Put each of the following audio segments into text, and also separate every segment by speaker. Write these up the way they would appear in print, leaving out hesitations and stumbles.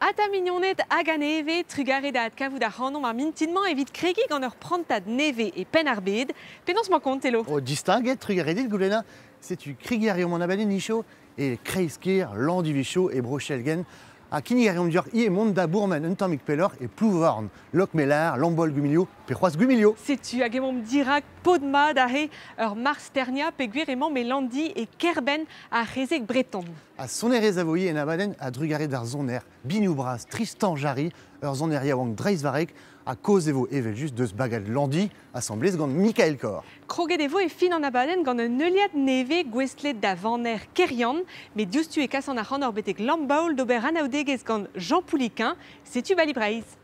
Speaker 1: Ata mignoned hag a-nevez, trugarez da adkavout ac'hanomp ar mintin-mañ evit kregiñ gant ur prantad nevez e Penn-ar-Bed. Penaos 'mañ kont, Telo?
Speaker 2: O distinguet, trugarez dit, goulennañ. Setu kregiñ a reomp an abadenn Nicho e kreiz-kêr Landivizcho e Bro-Chelgenn. Ha kinnig a reomp deoc'h ivez mont da bourmen un tammig pelloc'h e Plouvorn, Lokmelar, Lambaol-Gwimilio pe c'hoazh Gwimilio.
Speaker 1: Setu hag emaomp dirak paotr-mat aze ur marzh-sterniañ peogwir emaomp e Landi e kêr-benn ar c'hezeg breton.
Speaker 2: Ha sonerezh a vo ivez en abadenn a-drugarez d'ar soner binioù-bras Tristan Jarry, ur soner yaouank dreistvarrek, ha kaoz e vo evel-just deus bagad Landi, asambles gant Mikael Korr.
Speaker 1: Kroget e vo e fin an abadenn gant un heuliad nevez gouestlet da vaner Keryann, met diouzhtu e kasan ac'hanoc'h betek Lambaol d'ober anaoudegezh gant Jean Pouliquen. Setu Bali Breizh.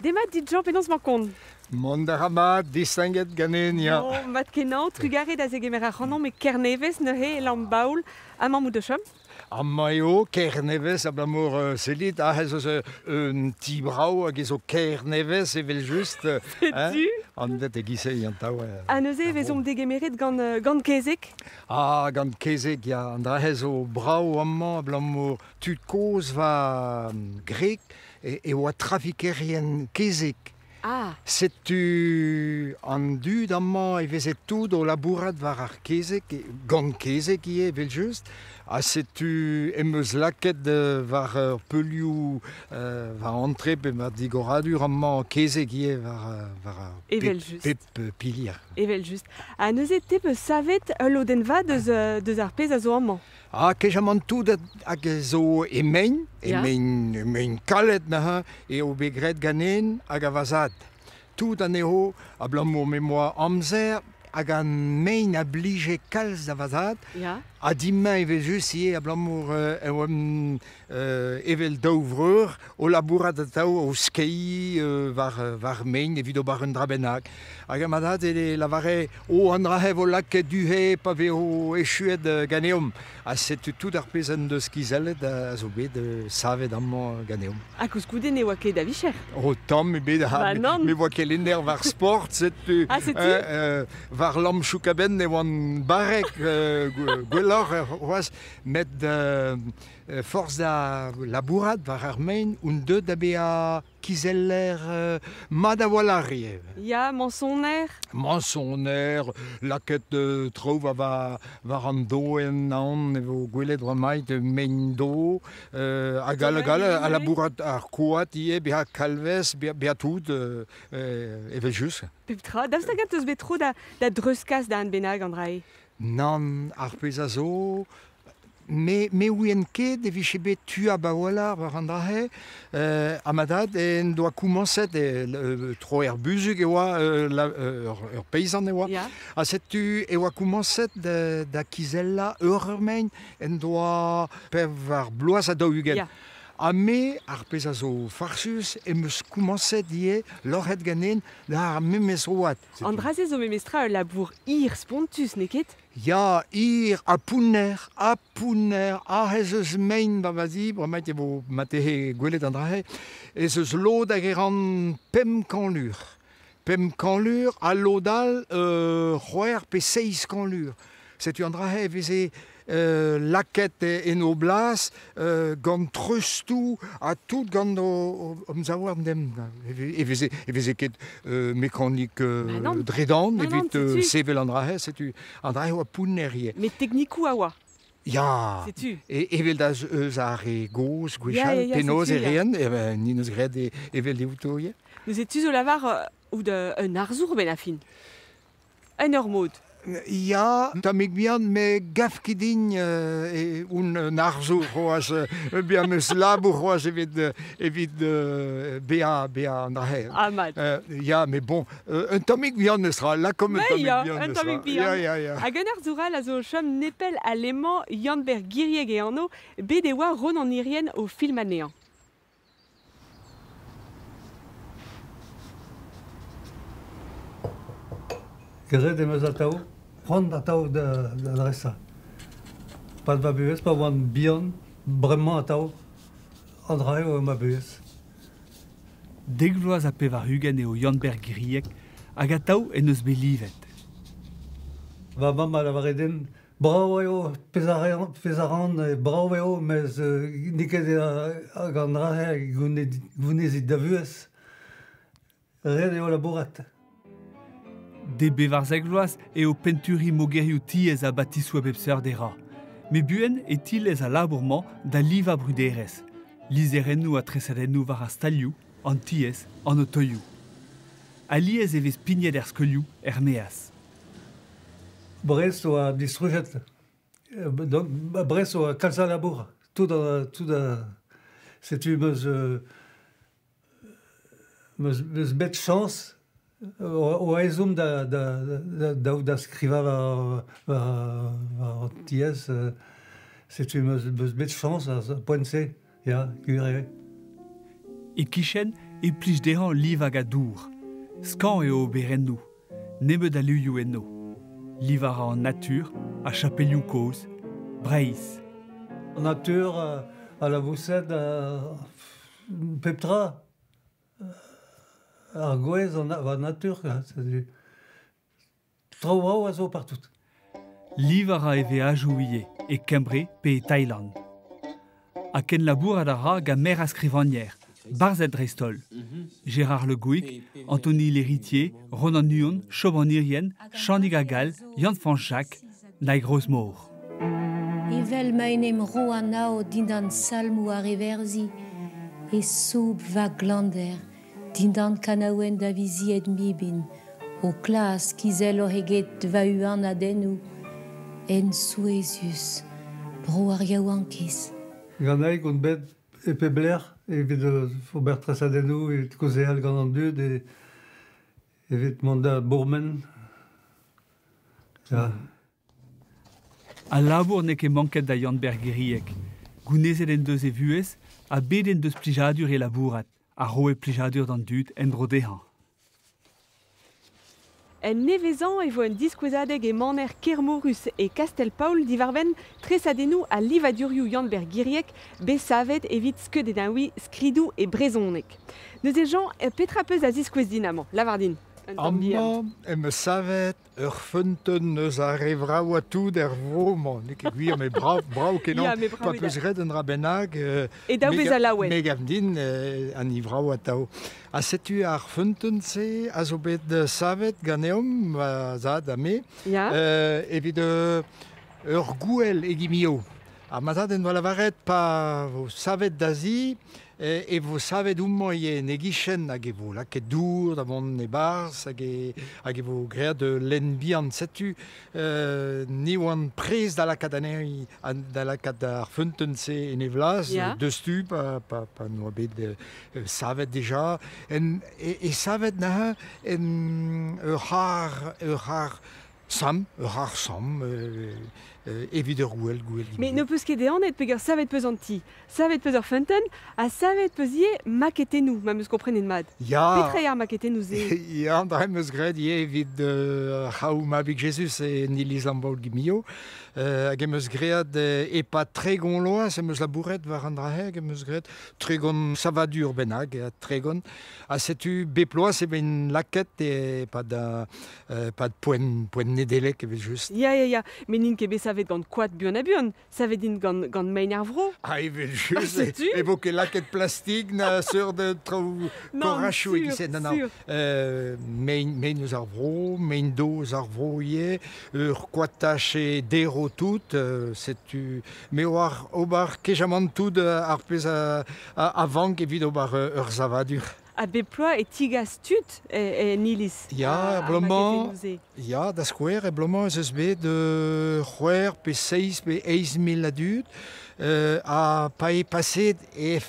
Speaker 1: Demat dit Jean, penaos 'mañ kont?
Speaker 3: Mont a ra mat, distinguet ganen, ya.
Speaker 1: Oh, mat-kenañ, trugarez da zegemer ac'hanomp e Kernevez neuze, e Lambaol. Amañ 'mout o chom?
Speaker 3: Amañ eo Kernevez abalamour sellit, aze ez eus un ti brav hag ez zo Kernevez evel-just.
Speaker 1: Setu.
Speaker 3: Anvet e-giz-se an tav.
Speaker 1: Ha neuze e vezomp degemeret gant kezeg?
Speaker 3: Ah, gant kezeg, ya. An dra-se zo brav amañ abalamour tud kozh va greg e oa trafikerien kezeg.
Speaker 1: Ah.
Speaker 3: Setu an dud amañ e veze tout o labourat war ar kezeg, gant kezeg ivez evel-just. Ha setu em eus lakaet war ur peulioù war antre pe war digoradur amañ kezeg ivez war ar
Speaker 1: Evel-just.
Speaker 3: pep pilier.
Speaker 1: Evel-just. Ha neuze te 'peus savet ul lodenn vat deus ar pezh a zo amañ.
Speaker 3: Ah, kejamant tout hag zo e-mein, e-mein, e-mein kalet neuze, eo bet graet ganen hag a va zad. Tout anezho, abalamour m'em boa amzer, hag an mein a blije kalz da va zad. Ha din-me evel-just ivez, abalamour e oan evel daou vreur o labourat atav o skeiñ war mein evit ober un dra bennak. Hag ma dad e lavare o an dra-se vo lakaet du-he pa vezo echuet ganeomp. Ha setu tout ar pezh en deus kizellet a zo bet savet amañ ganeomp.
Speaker 1: Ha koulskoude ne oa ket a vicher.
Speaker 3: O tamm ebet,
Speaker 1: Ba nann.
Speaker 3: Me voa kelenner war sport, setu.
Speaker 1: Ah, setu.
Speaker 3: War lamm choukabenn e oan barrek gwelloc'h c'hoazh, met forzh da labourat war ar maen on deuet da bezañ kizeller mat a-walc'h ivez.
Speaker 1: Ya, mañsoner.
Speaker 3: Mañsoner, lakaet traoù war an doenn aon e vo gwelet bremaik mein-do, hag all hag all, a labourat ar koad ivez, bezañ kalvez, bezañ tout evel-just.
Speaker 1: Pep tra. Daoust hag teus bet tro da dreuzkas da un bennak, an dra-se?
Speaker 3: Nann, ar pezh a zo, me ouien ket e vije bet tu a-walc'h war an dra-se. Ha ma dad en doa komañset tro er buzhug e oa, ur peizant e oa. Ha setu e oa komañset da kizellañ ur mein en doa 44. Ha me, ar pezh a zo farsus, em eus komañset ivez loc'het ganen d'ar memes oad.
Speaker 1: An dra-se zo memestra ul labour hir spontus, n'eo ket?
Speaker 3: Ya, hir ha pounner, ha pounner, ah ez eus mein ba va zi, bremañ e vo marteze gwelet an dra-se, ez eus lod hag e ran 500 lur. 500 lur ha lod all 6 pe 700 lur. Setu an dra-se e veze lakaet en o blas gant treustoù ha tout gant o zaouarn dem. E veze ket mekanik dredan evit sevel an dra-se, setu an dra-se oa pounner ivez.
Speaker 1: Met teknikoù a oa.
Speaker 3: Ya,
Speaker 1: Setu.
Speaker 3: Evel da eus ar re gozh gwechall, penaos e reent, ni neus graet evel diouto ivez.
Speaker 1: Neuze tu zo lavar out un arzour ben a fin. En ur mod.
Speaker 3: Ya, tammig bihan, me gav ket din un un arzour c'hoazh, bezañ 'm eus labour c'hoazh evit evit bezañ bezañ an dra-se.
Speaker 1: Ah, mat.
Speaker 3: Ya, mais bon, un tammig bihan neus ra, lakaomp un
Speaker 1: Mais
Speaker 3: tammig
Speaker 1: ya,
Speaker 3: bihan
Speaker 1: un
Speaker 3: neus ra.
Speaker 1: tammig bihan.
Speaker 3: Ya, ya, ya.
Speaker 1: Hag un arzour all a zo o chom nepell alemañ Yann-Ber Girieg e anv, bet e oa Ronan Hirien o film anezhañ.
Speaker 4: Graet em eus atav, c'hoant atav da da dresañ. Pad va buhez, pa oan bihan, bremañ atav, an dra eo ma buhez.
Speaker 5: Dek vloaz ha pevar-ugent eo Yann-Ber Girieg hag atav en deus bet livet.
Speaker 4: Va mamm a lavare din, brav eo pezh a rean, pezh a ran, brav eo, mes n'eo ket hag an dra-se gounezit da vuhez. Ret eo labourat.
Speaker 5: D'e bevarzek vloaz eo penturiñ mogerioù tiez ha batisoù a bep seurt e ra. Met buan e tilez al labour-mañ da livañ bruderezh. Lizherennoù ha tresadennoù war ar stalioù, an tiez, an otoioù. Alies e vez pignet er skolioù er-maez.
Speaker 4: Brest oa distrujet. Donc, Brest oa kalz a labour. Tout a, tout a... Setu meus, meus, meus bet chañs oa ezhomm da, da, da, da, da skrivañ war, war, war an tiez. Setu meus, meus bet chañs a poent-se, ya, gwir eo.
Speaker 5: E-kichen e plij dezhañ livañ gant dour. Skañv eo oberennoù, nebeut a livioù enno. Livañ a ra an natur, ar chapelioù kozh, Breizh.
Speaker 4: An natur, a laboused, pep tra. Ar gwez, an natur, traoù brav a zo partout.
Speaker 5: Livañ a ra e veajoù ivez, e Kembre pe e Thailand. Ha kenlabourat a ra gant meur a skrivagner, barzhed dreist-holl. Gérard Le Gouic, Anthony Lhéritier, Ronan Huon, Choban Irien, Chanig ar Gall, Yann-Fañch Jacq, Naig Rozmor.
Speaker 6: Evel ma en em ro an ao dindan salmoù ar reverzhi, e soub va glander, dindan kanaouenn da vizied mibin, o klask izeloc'h eget va huanadennoù, en souezhus, bro ar yaouankiz.
Speaker 4: Ganaig on bet e pep lec'h evit ober tresadennoù, evit kaozeal gant an dud, e, evit mont da bourmen. Ya.
Speaker 5: Al labour n'eo ket manket da Yann-Ber Girieg. Gounezet en deus e vuhez ha bet en deus plijadur e labourat, a roe plijadur d'an dud en-dro dezhañ.
Speaker 1: En nevezañ e vo un diskouezadeg e maner Kermorus e Kastell-Paol diwar-benn tresadennoù ha livadurioù Yann-Ber Girieg bet savet evit skeudennaouiñ skridoù e brezhoneg. Neuze Jean, petra 'peus da ziskouez din amañ? Lavar din. Un tamm bihan.
Speaker 3: Amañ em eus savet ur feunteun eus ar re vravañ tout er vro-mañ. N'eo ket gwir, met brav, brav kenañ.
Speaker 1: Ya, met brav
Speaker 3: Pa
Speaker 1: eo
Speaker 3: peus
Speaker 1: da.
Speaker 3: graet un dra bennak,
Speaker 1: E daou
Speaker 3: me
Speaker 1: vezañ laouen.
Speaker 3: me gav din an hini vrav atav. Ha setu ar feunteun-se a zo bet savet ganeomp, va zad ha me,
Speaker 1: Ya.
Speaker 3: evit ur gouel e Gimio. Ha ma zad en doa lavaret pa vo savet da zi, e vo savet homañ ivez en e gichen hag e vo lakaet dour da vont e-barzh hag e, hag e vo graet lenn bihan. Setu ni oan prest da lakaat anezhi, da lakaat ar feunteun-se en e vlaz,
Speaker 1: Ya.
Speaker 3: deus-tu pa, pa, pa n'oa bet savet dija. En, e, e savet neuze en ur c'harr, ur c'harr samm, ur c'harr samm, evit ur gouel, gouel
Speaker 1: Mais
Speaker 3: Gimio.
Speaker 1: n'ho peus ket ehanet peogwir savet 'peus an ti, savet 'peus ur feunteun, ha savet 'peus ivez maketennoù, ma 'm eus komprenet mat.
Speaker 3: Ya.
Speaker 1: Petra eo ar maketennoù-se?
Speaker 3: Ya, an dra em eus graet ivez evit c'haou Mabig Jesus en iliz Lambaol Gimio. Hag em eus graet e-pad 30 loaz em eus labouret war an dra-se, hag em eus graet 30 savadur bennak, 30. Ha setu bep loaz e ven lakaet e-pad pad poent, poent Nedelec evel just.
Speaker 1: Ya, ya, ya, met n'int ket bet savet gant koad buan ha buan, savet int gant, gant mein ar vro.
Speaker 3: Ah, evel just,
Speaker 1: Ah, setu.
Speaker 3: e vo ket lakaet plastik na seurt traoù
Speaker 1: Non,
Speaker 3: korachoù
Speaker 1: sûr,
Speaker 3: e-giz-se, non, non.
Speaker 1: sûr.
Speaker 3: Mein, mein eus ar vro, mein do eus ar vro ivez, ur koatach e dero tout, setu me oar ober kejamant tout ar pezh a, a, a vank evit ober ur savadur.
Speaker 1: A bep ploa e tigas tud e iliz.
Speaker 3: Ya, ablamant, ya, da skouer, ablamant ez eus bet c'hwec'h pe seizh pe eizh mil a dud, a pa eo paset e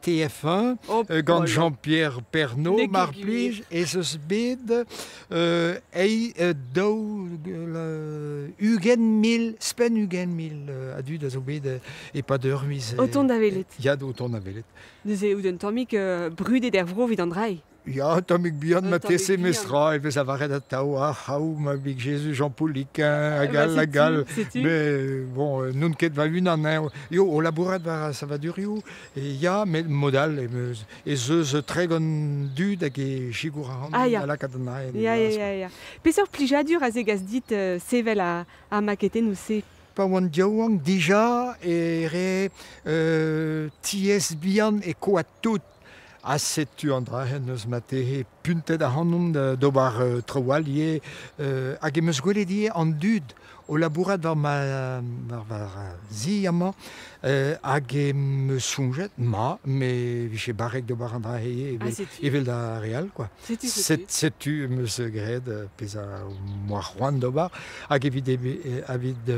Speaker 3: TF1 gant Jean-Pierre Pernaut, mar plij, ez eus bet daou 20 mil, spen 20 mil a dud a zo bet e-pad ur miz.
Speaker 1: O tont da welet.
Speaker 3: Ya, o tont da welet.
Speaker 1: Neuze out un tammig brudet er vro evit an dra-se.
Speaker 3: Ya, tammig bihan marteze mestra, e vez lavaret atav, ah, c'haou, mabig Jezuz, Jean Pouliquen, hag all, hag all. Mais bon, n'on ket va unan, hein. Yo, o labourat war savadurioù, e ya, met mod all, ez eus 30 dud hag e sikour an
Speaker 1: Ah, ya.
Speaker 3: a lakaat an aen.
Speaker 1: Ya. Peseurt plijadur a zegas dit sevel a maketennoù-se?
Speaker 3: Pa oan yaouank dija e re tiez bihan e koad tout. Ha setu an dra-se eus marteze puntet ac'hanon d'ober traoù all ivez. Hag em eus gwelet ivez an dud o labourat war ma war zi amañ hag em eus soñjet ma me vije barrek d'ober an dra-se ivez evel da re all quoi.
Speaker 1: Setu, setu.
Speaker 3: Setu em eus graet pezh a moa c'hoant d'ober hag evit evit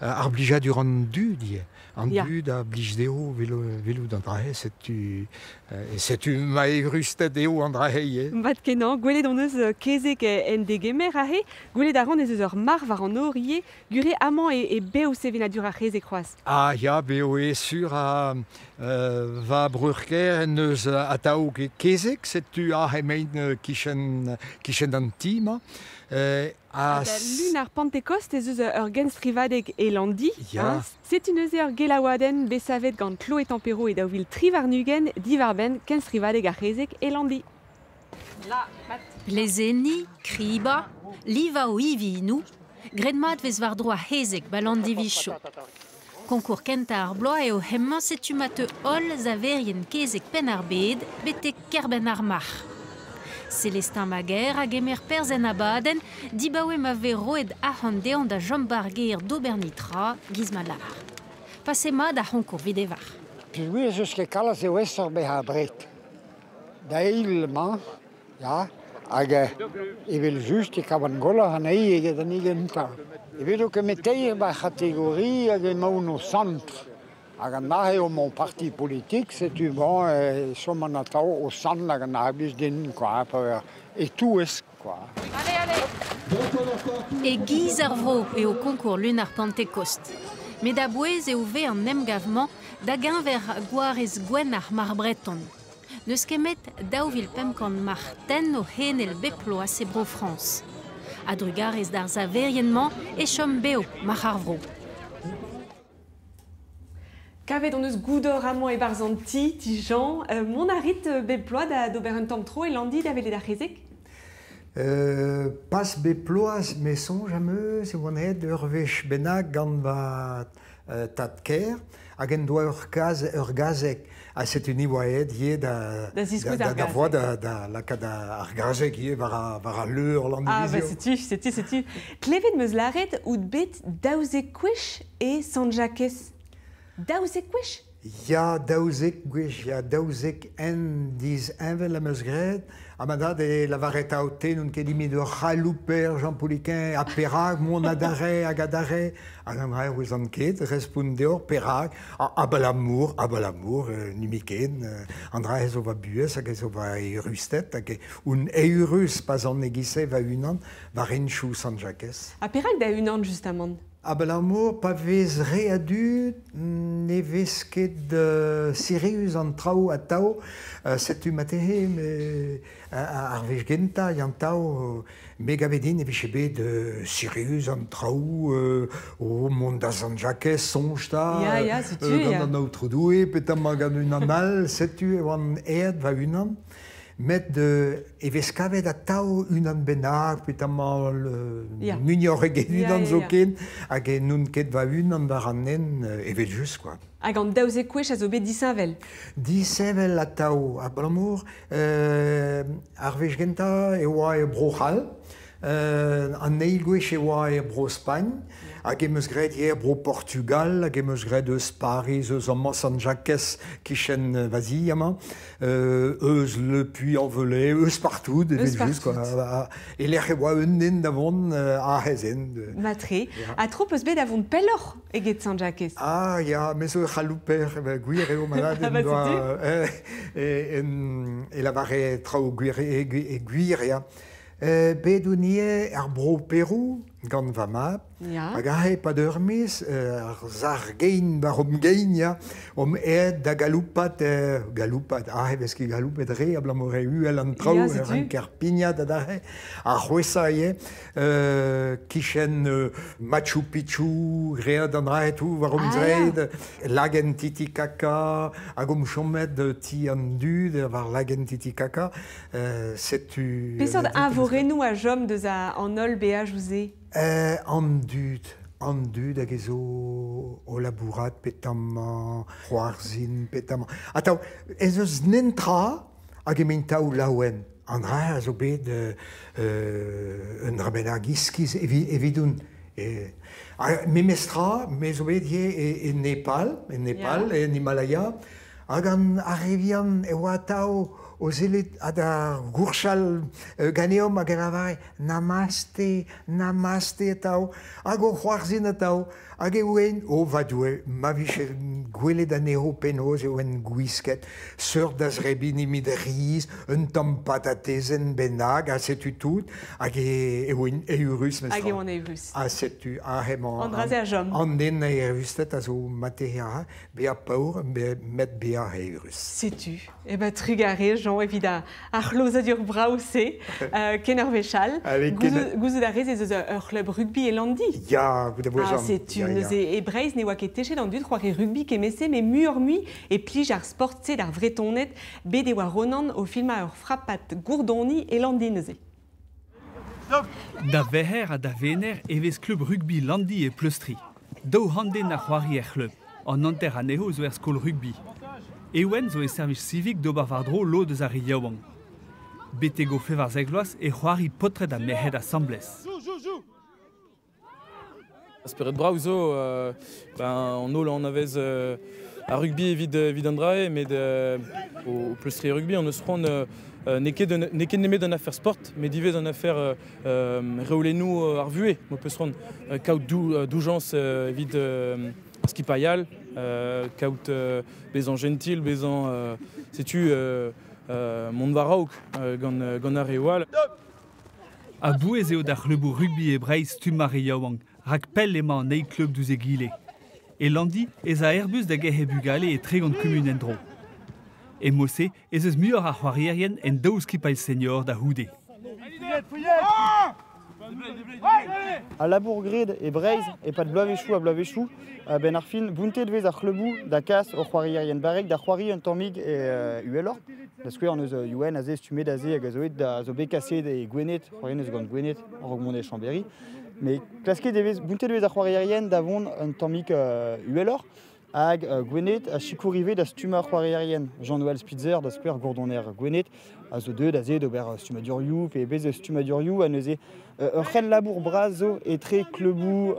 Speaker 3: ar blijadur an dud ivez. An dud a blij dezho welout an dra-se, setu ma eürusted eo an dra-se ivez.
Speaker 1: Mat kenañ, gwelet hon eus kezeg en degemer aze, gwelet a ran ez eus ur marc'h war an nor ivez, gure amañ e bev sevenadur ar c'hezeg c'hoazh.
Speaker 3: Ah ya, bev eo sur a va breurkaer en deus atav kezeg, setu aze emaint kichen, kichen an ti-mañ.
Speaker 1: Ha da lun ar Pentekost ez eus ur genstrivadeg e Landi.
Speaker 3: Ya.
Speaker 1: Hein. Setu neuze ur gelaouadenn bet savet gant Chloé Tempero e 2023 diwar-benn kenstrivadeg ar c'hezeg e Landi.
Speaker 6: Plezenniñ, kribañ, livañ o ivinoù, graet mat vez war-dro ar c'hezeg ba Landivicho. Koñkour kentañ ar bloaz eo hemañ setu ma teu holl saverien kezeg Penn-ar-Bed betek kêr-benn ar marc'h. Célestin Maguer a gemer perzh en abadenn dibaoe ma vez roet arc'hant dezhañ da chom ba'r gêr d'ober netra giz ma lâr. Pase mat ar c'hoñkour evit e varc'h.
Speaker 7: Peogwir ez eus ket kalz eo aesoc'h bezañ abred. Da eil emañ, ya, hag evel-just e kavan gwelloc'h anezhi eget an gentañ. Evit ket met teir ba c'hategori hag emaon o centre. Hag an dra eo mon parti politique, setu bon, chom an atav o centre hag an dra blij din, quoi, pa e-touesk, quoi.
Speaker 6: E giz ar vro eo koñkour lun ar Pentekost. Met a-bouez eo vez an emgav-mañ da geñver gwarez gwenn ar marc'h breton. N'eus ket met 2500 marc'h tenn o c'henel bep bloaz e Bro-Frañs. A-drugarez d'ar saverien-mañ e chom bev marc'h ar vro.
Speaker 1: Kavet hon eus goudor amañ e-barzh an ti, ti Jean. Mont a rit bep bloaz da d'ober un tamm tro e Landi da welet ar c'hezeg?
Speaker 3: Pas bep bloaz, met soñj am eus e oan aet ur wech bennak gant va tad-kaer hag en doa ur kaz, ur gazeg. Ha setu ni oa aet ivez da
Speaker 1: Da ziskouez
Speaker 3: da,
Speaker 1: ar
Speaker 3: da,
Speaker 1: gazeg.
Speaker 3: da, da lakaat ar gazeg ivez war al leur
Speaker 1: Ah, bah
Speaker 3: Landivizio.
Speaker 1: setu, setu, setu. Klevet 'm eus lâret out bet 12 gwech e Sant-Jakez. 12 gwech?
Speaker 3: Ya, 12 gwech, ya, 12 en disheñvel am eus graet. Ha ma dad e lavaret atav n'on ket nemet ur c'halouper Jean Pouliquen, ha perak mont adarre hag adarre. Hag an dra ouezan ket, respont deoc'h perak, abalamour, abalamour, nemetken, an dra zo va buhez hag zo va eürusted, hag un eürus pa 'z an e-giz-se va unan, war henchoù Sant-Jakez.
Speaker 1: Ha perak da unan justamant?
Speaker 3: Abalamour pa vez re a dud, ne vez ket sirius an traoù atav, setu marteze me ar wech gentañ an tav, me gave din e vije bet sirius an traoù, o mont da Sant-Jakez, soñj da,
Speaker 1: Ya, ya, setu,
Speaker 3: gant
Speaker 1: ya.
Speaker 3: an aotrou Doue, petamant gant unan all, setu e oan aet va unan. Met e vez kavet atav unan bennak, petamant muioc'h eget unan zoken, hag e n'on ket va unan war an hent, evel-just, quoi.
Speaker 1: Hag an 12 gwech a zo bet disheñvel?
Speaker 3: Disheñvel atav, abalamour, ar wech gentañ e oa e Bro-C'hall, An eil gwech e oa e bro Spagn, hag em eus graet ivez bro Portugal, hag em eus graet eus Pariz, eus amañ Sant-Jakez, kichen vazi amañ, eus Le Puy-en-Velay, eus partout, evel just, quoi. E lec'h e oa un den da vont a-hezen.
Speaker 1: Matre. Ha tro peus bet da vont pelloc'h eget Sant-Jakez?
Speaker 3: Ah, ya, me zo ur c'halouper, gwir eo malad en doa, e lavare traoù gwir, e gwir, ya. Bet on ivez ar bro Perou gant va mab, hag aze pad ur miz, ar sac'h-gein war hom gein, ya, omp aet da galoupat, galoupat, aze vez ket galoupet re abalamour eo uhel an traoù, ranker pignat adarre, ar c'hwesa ivez, kichen Machu Picchu, graet an dra tout war hom zreid, lagenn Titicaca, hag omp chomet ti an dud war lagenn Titicaca, setu...
Speaker 1: Peseurt eñvorennoù a chom deus an holl beajoù-se?
Speaker 3: An dud hag ez zo o labourat petammañ, c'hoarzhin petammañ. Atav, ez eus nentra hag emaint taou laouen. An dra a zo bet un dra bennak iskis evidoun. Memestra, me zo bet ivez e Nepal, en Himalaya, hag an ar re vihan e oa atav o sellet ha da gourchal ganeomp hag a lavare namaste, namaste atav, hag o c'hoarzhin atav, hag e oen, o va Doue, ma vije gwelet anezho penaos e oen gwisket, seurt da zrebiñ nemet riz, un tamm patatezenn bennak, ha setu tout, hag e oen eürus mestra.
Speaker 1: Hag e oan eürus.
Speaker 3: Ha setu, ha hemañ...
Speaker 1: An dra-se a chom.
Speaker 3: An den a eürusted a zo mateha, bezañ paour, met bezañ eürus.
Speaker 1: Setu, e ba trugarez, Jean, evit ar c'hlozadur brav-se, ken ur wech all. Gouzout a rez ez eus ur c'hlub rugby e Landi.
Speaker 3: Ya, goude vo Jean.
Speaker 1: Setu, neuze e Breizh ne oa ket techet an dud c'hoari rugby kemese, met muioc'h-mui e plij ar sport-se d'ar Vretoned, bet e oa Ronan o filmañ ur frapad gourdoni e Landi neuze.
Speaker 5: Da Verc'her ha da Wener e vez klub rugby Landi e Pleustri. Daou c'hant den a c'hoari er c'hlub, an hanter anezho zo er skol rugby. Ewen zo e servij civic d'ober war-dro lod eus ar re yaouank. Betek o 14 vloaz e c'hoari paotred ha merc'hed asambles.
Speaker 8: Spered brav zo, ben, an holl anavez ar rugby evit an drae, met o pleustri rugby an eus c'hoant n'eo ket nemet an afer sport, met ivez an afer reolennoù ar vuhez, mo peus c'hoant kaout doujañs evit skipailhal, kaout bezañ gentil, bezañ setu mont war-raok gant ar re all.
Speaker 5: A bouez eo d'ar c'hluboù rugby e Breizh stumm ar re yaouank, rak pell emañ an eil klub diouzh egile. E Landi ez a Airbus da gerc'h bugale e 30 kumun en-dro. E Mose ez eus muioc'h a c'hoarierien en daou skipailh senior da c'houde.
Speaker 9: A labour graet e Breizh e pad bloavezhioù ha bloavezhioù, ben ar fin bountet vez ar c'hluboù da kas o c'hoarierien barrek da c'hoari un tammig e uheloc'h. Da skouer an eus Youenn aze stummet aze hag a zo bet da zo bet kaset e Gwened, c'hoarien eus gant Gwened, a-raok mont e Chambéry. Mais klasket e vez, bountet e vez ar c'hoarierien da vont un tammig uheloc'h hag Gwened a sikour ivez da stummañ c'hoarierien. Jean-Noël Spitzer da skouer gourdoner Gwened a zo deuet aze d'ober stummadurioù pe bez stummadurioù ha neuze ur c'henn labour bras zo etre kluboù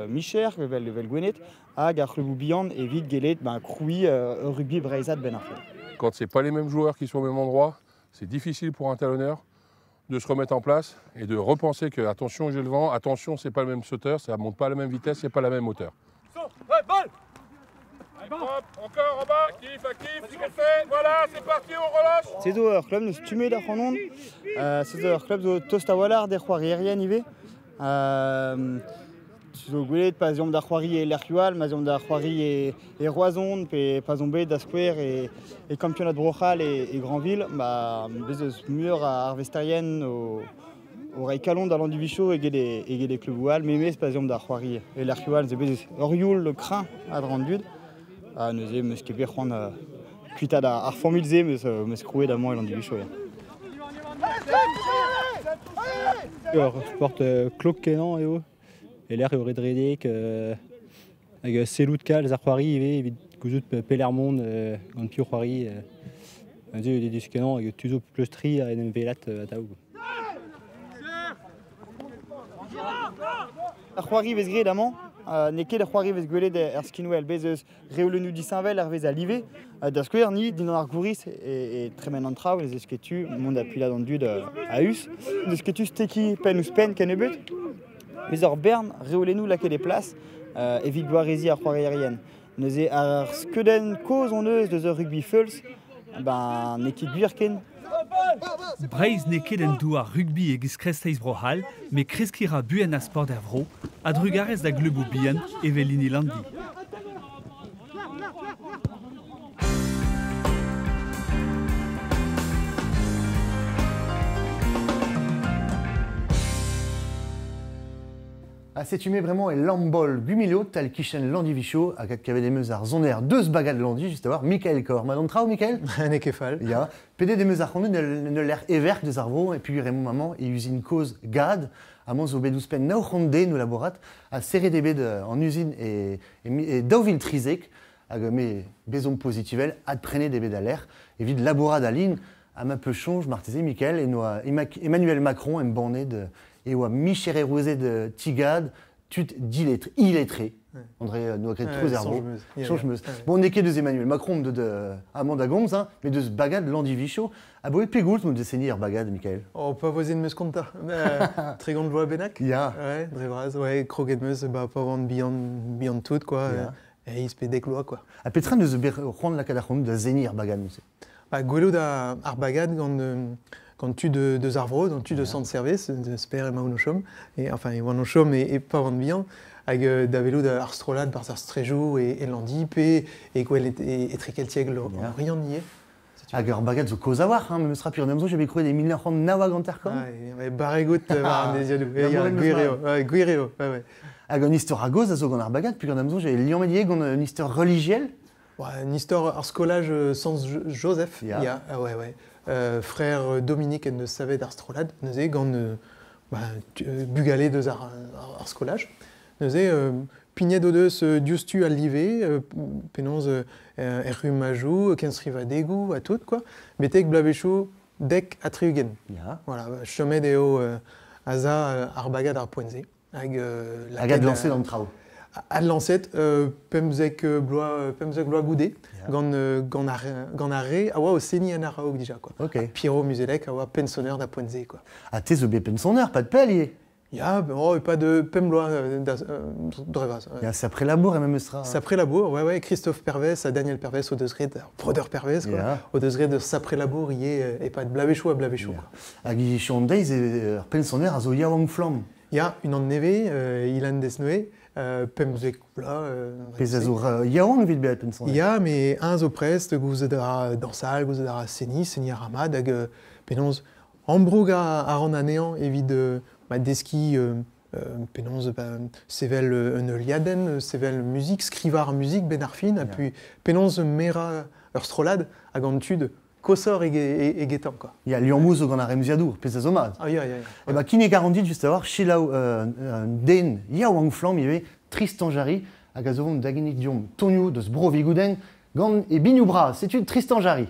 Speaker 9: micher evel Gwened hag ar c'hluboù bihan evit gellet krouiñ ur rugby breizhat ben ar fin.
Speaker 10: Quand c'est pas les mêmes joueurs qui sont au même endroit, c'est difficile pour un talonneur de se remettre en place et de repenser que attention j'ai le vent, attention c'est pas le même sauteur, ça monte pas à la même vitesse, c'est pas la même hauteur.
Speaker 11: Hop, encore en bas, actif, actif, c'est fait, voilà, c'est parti, on relâche.
Speaker 9: Se zo ur club neus stummet ar c'hanon, se zo ur club zo tost a-walc'h d'er c'hoarierien ivez. Zo gwelet pa z'eomp da c'hoari e lec'hioù all, ma z'eomp da c'hoari e Roazhon, pe pa z'omp bet da skouer e kampionad Bro-C'hall e Granville, ba bez eus muioc'h a arvesterien o reiñ kalon da Landivicho eget e kluboù all, memes pa z'eomp da c'hoari e lec'hioù all, ze bez ur youl kreñv a-dra an dud. Ha neuze meus ket bet c'hoant kuitaat ar familh-se meus krouet amañ e Landivicho.
Speaker 12: Ur sport klok kenañ eo, e lec'h eo redredek, hag sellout kalz ar c'hoari ivez evit gouzout pelec'h mont gant piv c'hoari. Neuze eo dedus kenañ hag tu zo pleustri a en em welat atav.
Speaker 9: Ar c'hoari vez graet amañ, n'eo ket ar c'hoari vez gwelet er skinwel, bez eus reolennoù disheñvel hervez al live. Da skouer, ni, dindan ar gouriz e tremen an traoù, ez eus ket tu mont da pilat an dud a-us. N'eus ket tu stekiñ penn ouzh penn kennebeut. Bez ur bern reolennoù lakaet e plas evit gwareziñ ar c'hoarierien. Neuze ar skeudenn kozh hon eus deus ur rugby feuls, ben n'eo ket gwir ken.
Speaker 5: Breizh n'eo ket en douar rugby e-giz kreisteiz Bro-C'hall, met kreskiñ ra buan ar sport er vro, a-drugarez da gleuboù bihan evel hini Landi.
Speaker 2: Ha setu me bremañ e Lambol Gwimilio, tal kichen Landivicho, hag adkavet em eus ar soner deus bagad Landi, just a-walc'h, Mikael Kor. Mat an traoù, Mikael?
Speaker 13: N'eo ket fall.
Speaker 2: Ya. Pedet em eus ar c'honed en ul lec'h everk deus ar vro, e peogwir emañ amañ e uzin kozh Gad. Amañ zo bet ouzhpenn 900 den o labourat, ha serret eo bet an uzin e, e, e 2013, hag me bezomp pozitivel, adprenet eo bet al lec'h evit labourat a-lin, ha ma peus soñj marteze, Mikael, e noa Emmanuel Macron embannet e oa micherourezed ti-gad tud diletr, illettré. André noa graet trouz er vro. Soñj 'm eus. Bon, n'eo ket deus Emmanuel Macron deut amañ da gomz, hein, met deus bagad Landivicho. Aboe pegoulz m'o deus ar bagad, Mikael?
Speaker 13: Oh, pa vozen 'm eus kontañ. 30 vloaz bennak.
Speaker 2: Ya.
Speaker 13: Ouais, dre vras. Ouais, kroget 'm eus ba pa oan bihan, bihan tout, quoi.
Speaker 2: Ya.
Speaker 13: Eizh pe dek vloaz, quoi.
Speaker 2: Ha petra 'neus bet c'hoant lakaat ar c'hont da seniñ ar bagad neuze?
Speaker 13: Ba, gwelout ar bagad gant gant tud deus ar vro, gant tud eus Sant-Servez, deus per emaon o chom, et, enfin, e oan o chom e, e pa oan bihan, hag da welout ar strollad barzh ar strejoù e, e Landi pe e gwelet e, Etrekeltiek Lorient ivez.
Speaker 2: Hag ur bagad zo kozh a-walc'h, hein, memes tra pur amzer, j'ai bet krouet e 1959.
Speaker 13: Ouais, barregout war an deziadoù. Gwir eo, gwir eo. Ouais, ouais.
Speaker 2: Hag an istor a-gozh a zo gant ar bagad, pugur an amzer, j'ai liammet ivez gant un istor relijiel.
Speaker 13: Ouais, un istor ar skolaj Sant Joseph,
Speaker 2: Ya.
Speaker 13: ya, ah ouais, ouais. Frère Dominique en deus savet ar strollad, neuze gant bah, bugale deus ar, ar, ar skolaj. Neuze, pignet o deus diouzhtu al live, penaos er rummajoù, kenstrivadegoù ha tout, quoi. Betek bloavezhioù 70.
Speaker 2: Ya.
Speaker 13: Voilà, chomet eo aza ar bagad ar poent-se. Hag
Speaker 2: Hag adlañset an traoù.
Speaker 13: Adlañset 15 bloaz, 15 bloaz goude, gant, gant, ar, gant ar re a oa o seniñ en a-raok dija, quoi.
Speaker 2: Ok.
Speaker 13: Ha Pierrot Muzelec a oa pensoner da poent-se, quoi.
Speaker 2: Ha te zo bet pensoner, pas de pell ivez?
Speaker 13: Ya, oh, e-pad pemp bloaz da, dre vras.
Speaker 2: Ya, sapre labour e memes tra.
Speaker 13: Sapre labour, ouais, ouais, Christophe Pervez ha Daniel Pervez o deus graet, ar breudeur Pervez, quoi,
Speaker 2: Ya.
Speaker 13: o deus graet ur sapre labour ivez e-pad bloavezhioù ha bloavezhioù,
Speaker 2: Ya.
Speaker 13: quoi.
Speaker 2: Hag hiziv an deiz, ur pensoner a zo yaouank flamm.
Speaker 13: Ya, unan nevez, Ilan Desnoe, 15 vloaz.
Speaker 2: Pezh a zo yaouank evit bezañ pensoner.
Speaker 13: Ya, met eñ zo prest, gouzout a ra dañsal, gouzout a ra seniñ, seniñ a ra mat, hag penaos ambroug a ran anezhañ evit ma deskiñ penaos ba, sevel un heuliadenn, sevel muzik, skrivañ ar muzik benn ar fin, ha puis penaos merañ ur strollad hag an tud koshoc'h egetañ, quoi.
Speaker 2: Ya, liammoù zo gant ar remziadour, pezh a zo mat.
Speaker 13: Ah, ya, ya, ya.
Speaker 2: E ba, kinnig a ran dit just a-walc'h selaou un den yaouank flamm ivez, Tristan Jarry, hag a zo vont da ginnig deomp tonioù deus Bro Vigoudenn gant e binioù bras. Setu Tristan Jarry.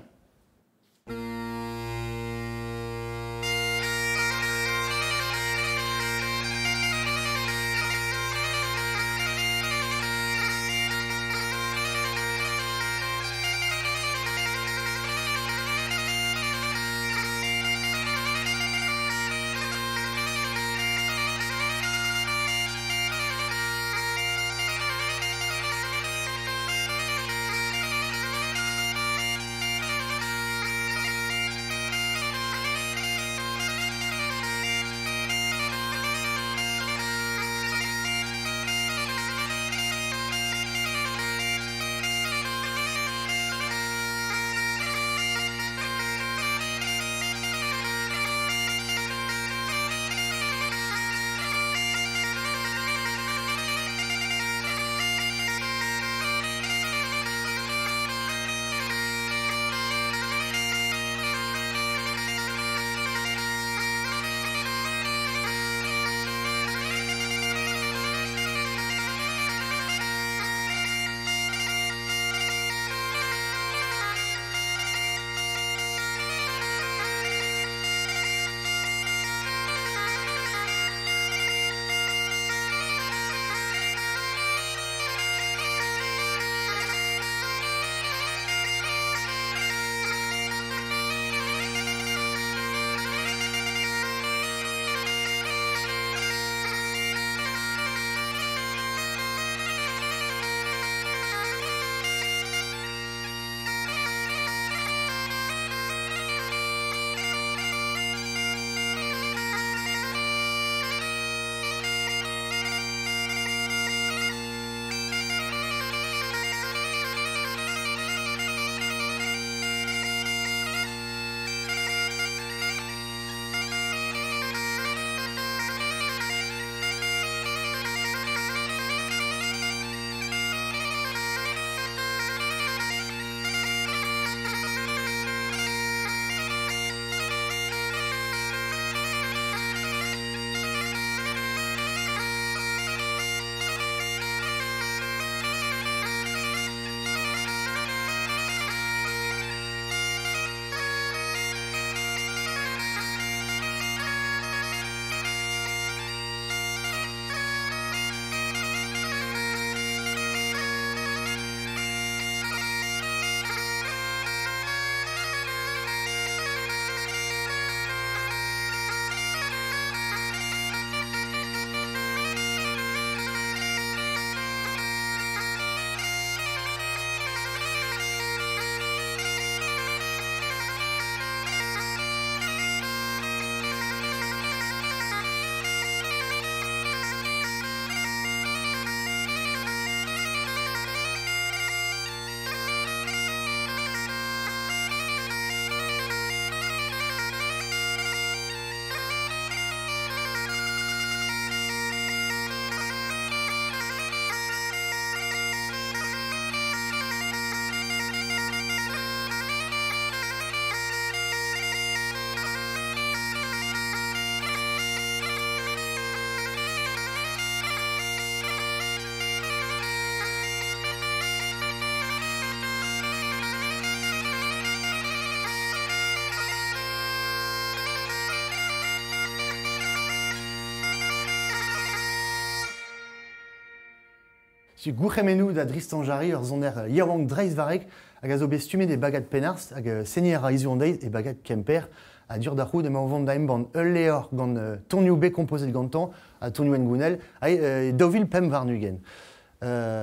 Speaker 2: Setu gourc'hemennoù da Dristan Jarry ur soner yaouank dreistvarrek hag a zo bet stummet e bagad Penharz hag seniñ a ra hiziv an deiz e bagad Kemper. Ha dur da c'hoût emañ o vont da embann ul levr gant tonioù bet kompozet gantañ ha tonioù hengounel e 2025.